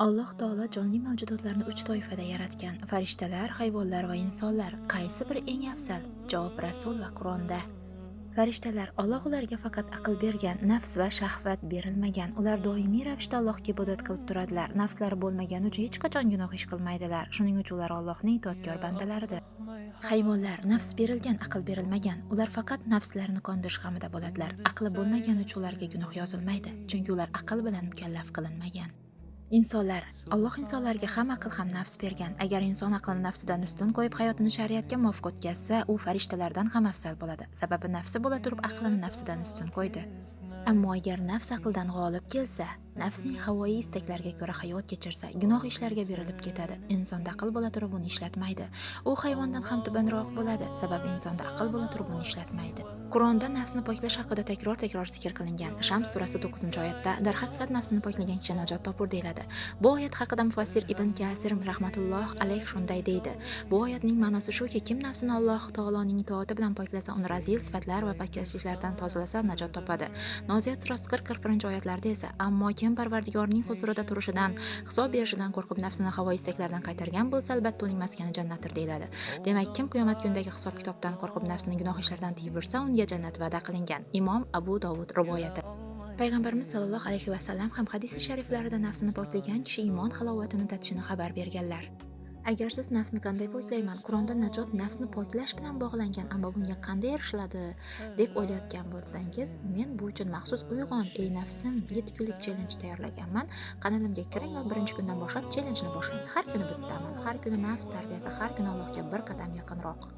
Alloh taolo jonli mavjudotlarni uch toifada yaratgan: farishtalar, hayvonlar va insonlar. Qaysi biri eng afzal? Javob Rasul va Qur'onda. Farishtalar: Alloh ularga faqat aql bergan, nafs va shahvat berilmagan. Ular doimiy ravishda Allohga ibodat qilib turadilar. Nafslari bo'lmagani uchun hech qachon gunoh ish qilmaydilar. Shuning uchun ular Allohning itoatkor bandalaridir. Hayvonlar: nafs berilgan, aql berilmagan. Ular faqat nafslarini qondirish g'amida bo'ladilar. Aqli bo'lmagani uchun ularga gunoh yozilmaydi, chunki ular aql bilan mukallaf qilinmagan. Insonlar: Alloh insonlarga ham aql, ham nafs bergan. Agar inson aqlini nafsidan ustun qo'yib, hayotini shariatga muvofiq o'tkazsa, u farishtalardan ham afzal bo'ladi. Sababi nafsi bo'la turib aqlini nafsidan ustun qo'ydi. Ammo agar nafs aqldan g'olib kelsa, nafsning havoyi istaklariga ko'ra hayot kechirsa, gunoh ishlarga berilib ketadi. Insonda aql bo'la turib uni ishlatmaydi. U hayvondan ham tubanroq bo'ladi. Sababi insonda aql bo'la turib uni ishlatmaydi. Qur'onda nafsni poklash haqida takror-takror zikr qilingan. Shams surasi 9-oyatda darhaqiqat nafsini poklagan kishi najot topur deyiladi. Bu oyat haqida mufassir Ibn Kasir rahmatulloh alayh shunday deydi: Bu oyatning ma'nosi shuki, kim nafsini Alloh taoloning itoati bilan poklasa, uni razil sifatlar va pastkash tozalasa, najot topadi. Noziyot surasi 40-41-oyatlarda esa, ammo kim Parvardigorning huzurida turishidan, hisob berishidan qo'rqib nafsini havo istaklaridan qaytargan bo'lsa, albatta uning maskani jannatdir deyiladi. Demak, kim qiyomat kunidagi hisob-kitobdan qo'rqib nafsini gunoh ishlardan tiyib yursa, unga jannat va'da qilingan. Imom Abu Dovud rivoyati. Payg'ambarimiz sollallohu alayhi vasallam ham hadisi shariflarida nafsini poklagan kishi iymon halovatini tatishini xabar berganlar. Agar siz nafsni qanday poklayman, Qur'onda najot nafsni poklash bilan bog'langan, ammo bunga qanday erishiladi deb o'ylayotgan bo'lsangiz, men bu uchun maxsus "Uyg'on, ey nafsim" 7 kunlik challenge tayyorlaganman. Kanalimga kiring va birinchi kundan boshlab challenjni boshlang. Har kuni bitta amal, har kuni nafs tarbiyasi, har kuni Allohga bir qadam yaqinroq.